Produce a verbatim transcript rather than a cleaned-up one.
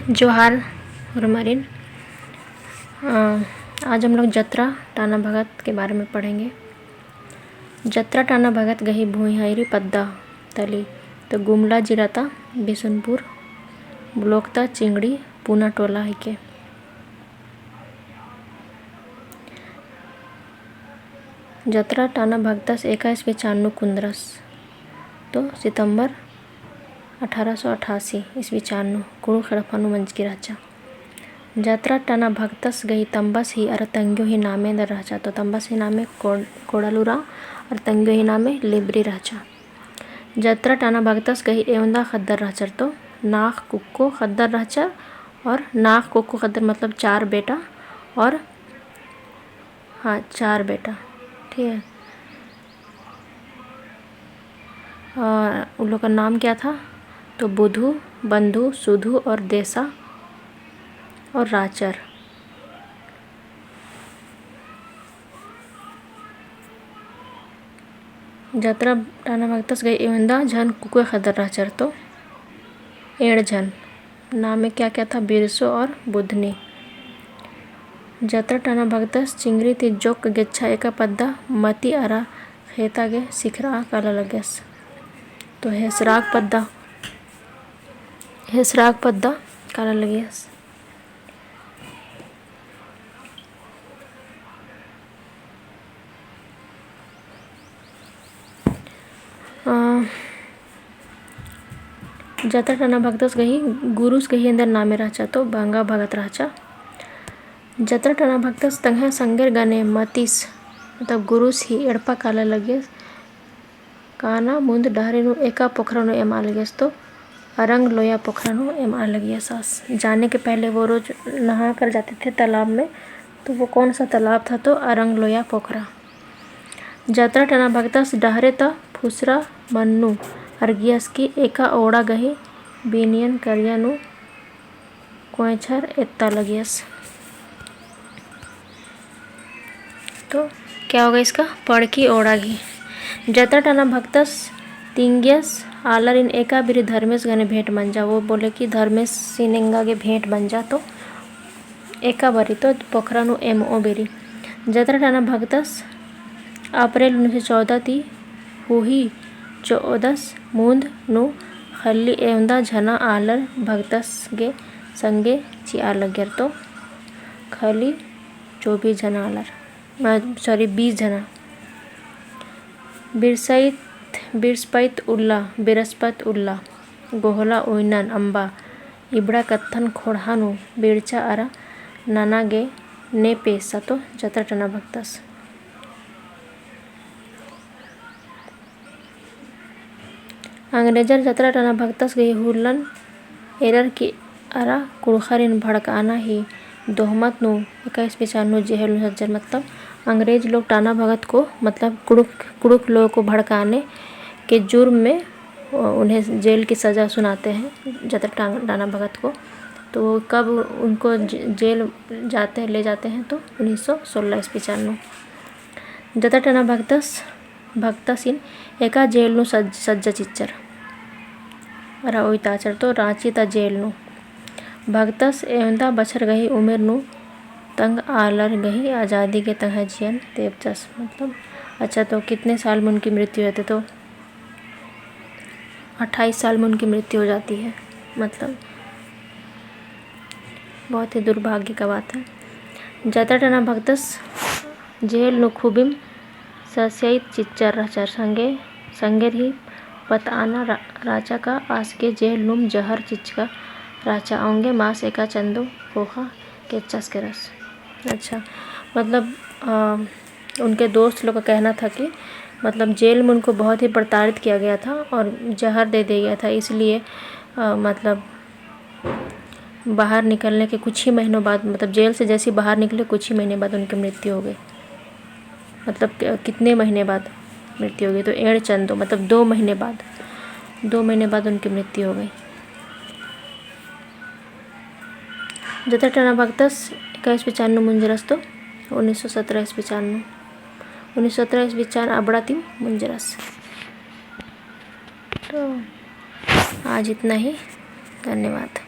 जोहार होरमारिन। अ, आज हम लोग जतरा टाना भगत के बारे में पढ़ेंगे। जतरा टाना भगत गही भुइँहरी पद्दा तली तो गुमला जिला ता बिसुनपुर block ता चिंगड़ी पुना टोला हिके। जतरा टाना भगतस एका ईस्वी चान नू कुन्दरस तो सितम्बर अठारह सौ अठासी ईस्वी चान नू कुँड़ुख़ एड़पा नू मंजकी रहचा। जतरा टाना भगतस गही तम्बस ही अरा तंग्यो ही नामे दर रहचा। तो तम्बस ही नामे कोड-, कोडालूरा अरा तंग्यो ही नामे लिब्री रहचा। जतरा टाना भगतस गही एवंदा ख़द्दर रहचर तो नाख़ कुक्को ख़द्दर रहचर और नाख़ कुक्को ख़द्दर मतलब चार बेटा और हाँ, चार बेटा, ठीक है। और उन लोग का नाम क्या था? तो बुधु, बंधु, सुधु और देसा और राचर। जतरा टाना भगतस गही एवंदा झन कुकोय ख़द्दर रहचर तो एंड़ झन। नामे क्या क्या था? बिरसो और बुधनी। जतरा टाना भगतस चिंगरी ती जोक्क गेच्छा एका पद्दा मती अरा ख़ेता गे सिखरा काला लग्गियस। तो हेसराग पद्दा, हेसराग पद्दा काला लग्गियस। अ, जतरा टाना भगतस गही गुरुस गही एन्देर नामे रहचा तो बंगा भगत रहचा। जतरा टाना भगतस तंग्है संगेर गने मतिस, मतलब गुरुस ही एड़पा काला लग्गियस। काना मुन्द डहरे नू एका पोखरा नू एमा लग्गियस तो अरंग लोया पोखरा नू एमा लग्गियस आस। जाने के पहले वो रोज नहा कर जाते थे तालाब में, तो वो कौन सा तालाब था? तो अरंग लोया पोखरा। जतरा टाना भगतस डहरे ता फुसरा मन्नू अरगियस की एका ओड़ा गही बिनियन करिया नू कोंयछर एत्ता लगियस। तो क्या होगा इसका? पड़की ओड़ा गही। जतरा टाना भगतस तिंगियस आलारिन एका बिरी धर्मेस गने भेंट मंजा। वो बोले कि धर्मेसिन एंगा गे भेंट मंजा तो एका बारी तो पोखरा नू एमओ बेरी। जतरा टाना भगतस अप्रैल उन्नीस सौ चौदह ती हुही चौदस मुन्द नू खल्ली एवंदा झना आलर भगतस गे संगे चिआ लग्गियर तो खल्ली चौबीस झना आलर, अ, sorry, बीस झना। बिरसइत, बिरसपइत उल्ला, बिरसपत उल्ला, गोहला उइनन अम्बा, इबड़ा कत्थन खोड़हा नू बिरचा अरा नना गे ने पेसा तो जतरा टाना भगतस। अंग्रेजर जतरा टाना भगतस गही हुल्लन एरर की अरा कुँड़ुख़रिन भड़काना ही दोहमत नू एका ईस्वी चान नू जेहल नू सज्जर, मतलब अंग्रेज लोग टाना भगत को, मतलब कुँड़ुख़, कुँड़ुख़ लोगों को भड़काने के जुर्म में उन्हें जेल की सज़ा सुनाते हैं, जतरा टांग-, टाना भगत को। तो कब उनको जे-, जेल जाते हैं, ले जाते हैं, तो उन्नीस सौ सोलह ईस्वी चान नू। जतरा टाना भगतस, भगतसिन एका जेल नू सज-, सज्जा चिच्चर। अरा उइताचर तो राँची ता जेल नू। भगतस एवंदा बछर गही उमिर नू तंग आलर गही आजादी गे तंग्है जियन तेबचस। मतलब, अच्छा, तो कितने साल में उनकी मृत्यु होती? तो अट्ठाईस साल में उनकी मृत्यु हो जाती है। मतलब, बहुत ही दुर्भाग्य का बात है। जतरा टाना भगतस जेल नू खुबिम सस्याइत चिच्चर रहचर संगे, संगेर ही पतआना रा-, राचा का आस गे जेल नूम जहर चिच्चका राचा औंगे मास एका चंदो ख़ोख़ा केच्चस केरस। अच्छा, मतलब, अ, उनके दोस्त लोग का कहना था कि मतलब जेल में उनको बहुत ही प्रताड़ित किया गया था और जहर दे दिया गया था, इसलिए, अ, मतलब बाहर निकलने के कुछ ही महीनों बाद, मतलब जेल से जैसे ही बाहर निकले, कुछ ही महीने बाद उनकी मृत्यु हो गई। मतलब कि-, कितने महीने बाद मृत्यु हो गई? तो एंड़ चंदो, मतलब दो महीने बाद, दो महीने बाद उनकी मृत्यु हो गई। जतरा टाना भगतस एका ईस्वी चान नू मुंजरस तो उन्नीस सौ सत्रह ईस्वी चान नू, उन्नीस सौ सत्रह ईस्वी चान अबड़ा ती मुंजरस। तो आज इतना ही, धन्यवाद।